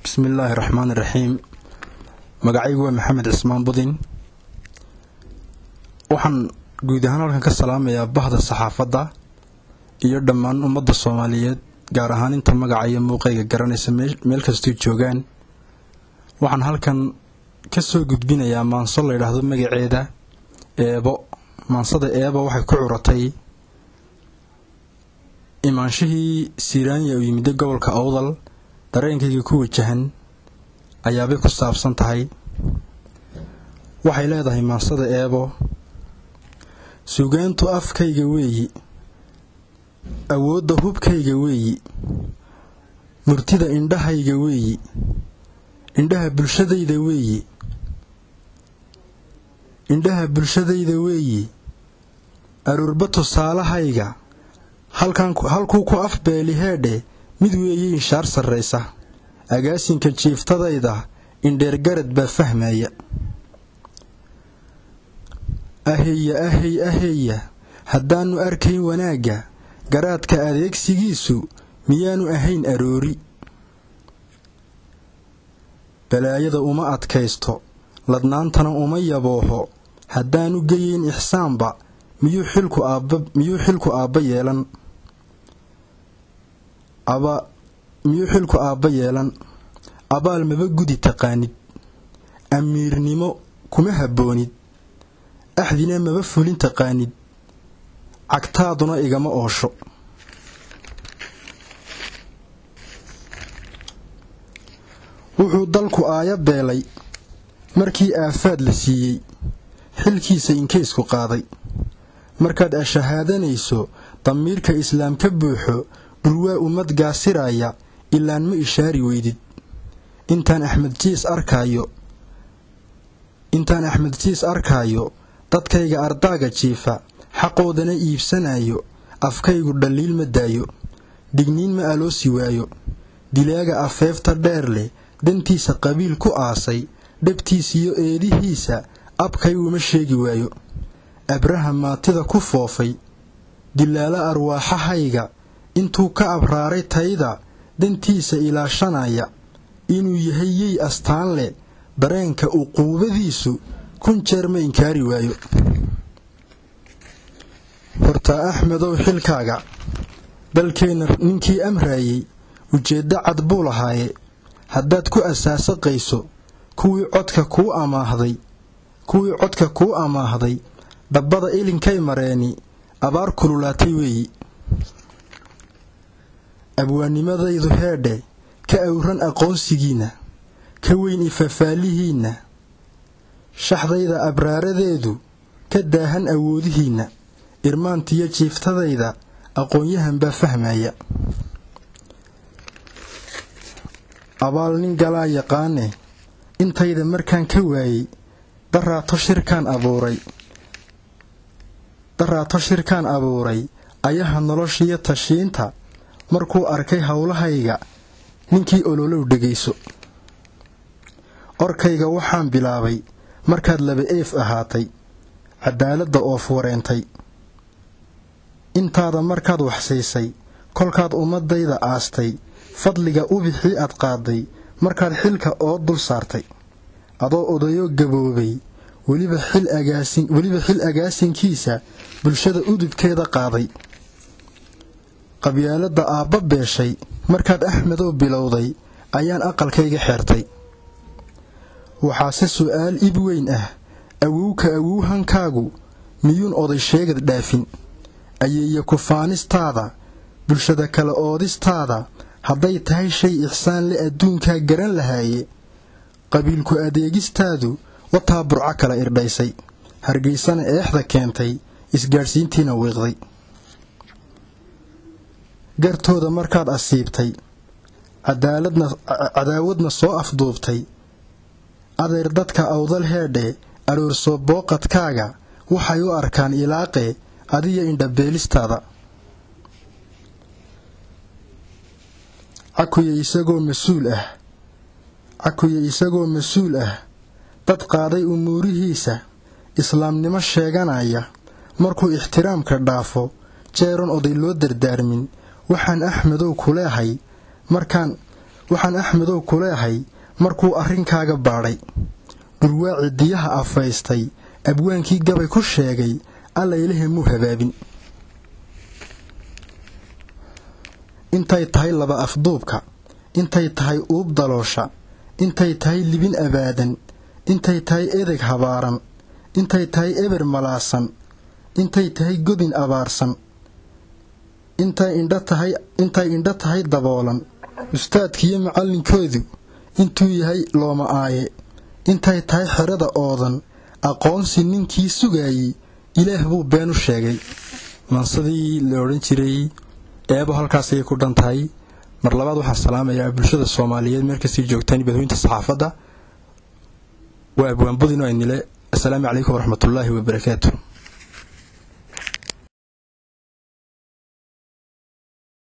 Bismillaahi raxmaani raxiim. Magacaygu waa Maxamed Cismaan Budin. Waxaan guud ahaan halkan ka salaamayaa bahda saxaafadda iyo dhammaan ummadda Soomaaliyeed, gaar ahaan inta magaca iyo muuqayga garanaysa meel kastoo joogaan. Waxaan halkan ka soo gudbinayaa maanso la yidhaahdo magaceeda Eebo. Maansada Eebo waxay ku curatay imaanshihii Siiraanya uu yimida gobolka Awdal. Dareenkayga ku wajahan ayaabay ku saabsan tahay. Waxay leedahay maansada Eebo: sugaantu afkayga weeyi, awoodda hubkayga weeyi, murtida indhahayga weeyi, indhaha bulshadayda weeyi, indhaha bulshadayda weeyi, aroorba tusaalahayga halkuu ku afbeeli heedhe mid weeye inshaar sarraysa, agaasinka jiiftadayda indheergarad baa fahmaya. Aheya ahey aheya, haddaannu arkayn wanaagga garaadka adeegsigiisu miyaanu ahayn aroori. Balaayada uma adkaysto, ladnaantana uma yabooho, haddaanu geyeyn ixsaanba miyuu xilku aabba yeelan, miyuu xilku aabba yeelan. Abaal maba gudi taqaanid, amiirnimo kuma habboonid, axdina maba fulin taqaanid, cagtaaduna igama oosho. Wuxuu dalku aaya beelay markii aafaad la siiyey, xilkiisa inkaysku qaaday. Markaad ashahaadanayso damiirka islaam ka buuxo, dhurwaa ummad gaasiraya ilaan ma ishaari weydid. Intaan Axmed Jiis arkaayo, intaan Axmed Jiis arkaayo dadkayga ardaaga jiifa xaqoodana iibsanayo, afkaygu dhaliil ma daayo, digniin ma aloosi waayo. Dilaaga afeefta dheer leh dantiisa qabiil ku aasay, dhabtiisiyo eedihiisa abkayguma sheegi waayo. Abraha maatida ku foofay dilaala arwaaxahayga intuu ka abraaray tayda dantiisa ilaashanaya, inuu yahay yey astaan leh dareenka uquubadiisu 1000 jeer ma inkaari waayo. Hortaa Axmedow xilkaaga dalkeenna ninkii amraayey ujeeddo cad buu lahaaye, haddaad ku asaasaqayso kuwii codka kuu amaahday, kuwii codka kuu amaahday dhabbada ilinkay mareeni abaar kululaatay weeyi. Abwaanimadaydu heedhe ka awran aqoonsigiinna, ka weyn ifafaalihiinna, shaxdayda abraaradeedu ka daahan awoodihiinna, irmaantiyo jiiftadayda aqoonyahan baa fahmaya. Abaal nin galaa yaqaane intayda markaan ka waayey, daraato shirkaan abuuray, daraato shirkaan abuuray ayaha noloshiyo tashiinta markuu arkay howlahayga ninkii ololow dhegayso. Orkayga waxaan bilaabay markaad laba eef ahaatay, cadaaladda oof wareentay, intaada markaad waxsiisay, kolkaad ummadayda aastay, fadliga ubixii aad qaaday markaad xilka oo dul saartay, adoo odayo gaboobay weliba xil agaasinkiisa bulshada udubkeeda qaaday. Qabyaaladda aabba beeshay markaad Axmedow bilowday ayaan aqalkayga xeertay. Waxaase su'aal ib weyn ah, awowka awowhankaagu miyuun oday sheegad dhaafin? Ayeeye kufaanistaada bulshada kala oodistaada hadday tahay shay ixsaan le adduunkaa garan lahaaye. Qabiilku adeegistaadu wataa burco kala irdhaysay, Hargeysana eexda keentay, isgaadhsiintiina wiiqday. Gartooda markaad asiibtay, cadaawadna soo afduubtay, adeer dadka Awdal heedhe aroorsoo booqadkaaga waxay u arkaan ilaaqe adiya indhabeelistaada. Cakuye isagoo mas-uul ah, cakuye isagoo mas-uul ah, dad qaaday umuurihiisa islaamnimo sheeganaya, markuu ixtiraamka dhaafo jeeran oday loo dardaarmin. Waxaan Axmedow ku leehay markaan, Waxaan Axmedow kuleehay markuu arrinkaaga baadhay, dhurwaaci diyaha afaystay, abwaankii gabay ku sheegay, Allaylahe muu habaabin. Intay tahay laba afduubka, intay tahay uub daloosha, intay tahay libin abaadan, intay tahay edeg habaaran, intay tahay eber malaasan, intay tahay godin abaarsan, intay indho tahay daboolan, ustaadkiiyo macallinkoodu intuu yahay looma aaye, intay tahay xerada oodan, aqoonsi ninkii sugaayey Ilaah buu been u sheegay. Maansadii la odhan jiray Eebo halkaas ayay ku dhan tahay. Mar labaad waxaan salaamayaa bulshada Soomaaliyeed meel kastii joogtaan, badweynta saxaafadda. Waa Abwaan Budino aynile. Assalaamu calaykum waraxmatullaahi wabarakaatu.